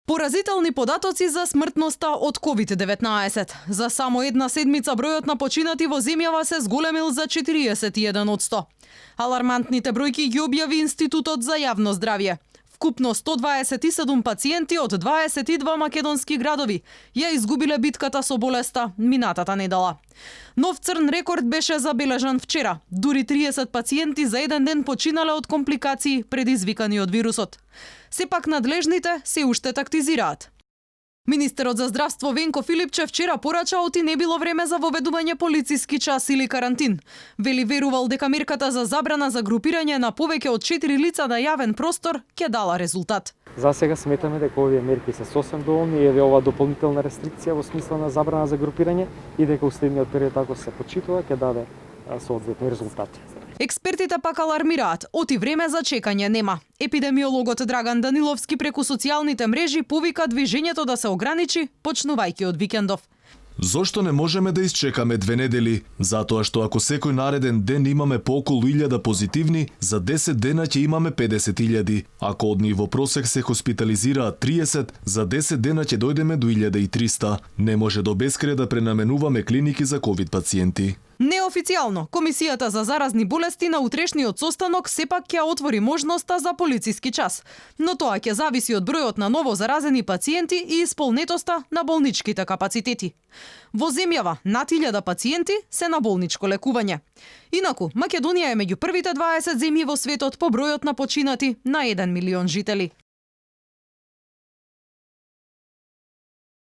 Поразителни податоци за смртноста од COVID-19. За само една седмица бројот на починати во земјава се зголемил за 41%. Алармантните бројки ги објави Институтот за јавно здравје. Вкупно 127 пациенти од 22 македонски градови ја изгубиле битката со болеста минатата недела. Нов црн рекорд беше забележан вчера. Дури 30 пациенти за еден ден починале од компликации предизвикани од вирусот. Сепак надлежните се уште тактизираат. Министерот за здравство Венко Филипче вчера порача оти не било време за воведување полициски час или карантин. Вели верувал дека мерката за забрана за групирање на повеќе од 4 лица на јавен простор ќе дала резултат. За сега сметаме дека овие мерки се сосем доволни и еве ова дополнителна рестрикција во смисла на забрана за групирање и дека уследниот период ако се почитува ќе даде соодветни резултати. Експертите пак алармираат, оти време за чекање нема. Епидемиологот Драган Даниловски преку социјалните мрежи повика движењето да се ограничи, почнувајќи од викендов. Зошто не можеме да isчекаме 2 недели? Затоа што ако секој нареден ден имаме по околу 1000 позитивни, за 10 дена ќе имаме 50.000. Ако од нив во просек се хоспитализираат 30, за 10 дена ќе дојдеме до 1300. Не може до бескрај да пренаменуваме клиники за ковид пациенти. Неофицијално, Комисијата за заразни болести на утрешниот состанок сепак ќе отвори можноста за полициски час, но тоа ќе зависи од бројот на ново заразени пациенти и исполнетоста на болничките капацитети. Во земјава над 1000 пациенти се на болничко лекување. Инаку, Македонија е меѓу првите 20 земји во светот по бројот на починати на 1 милион жители.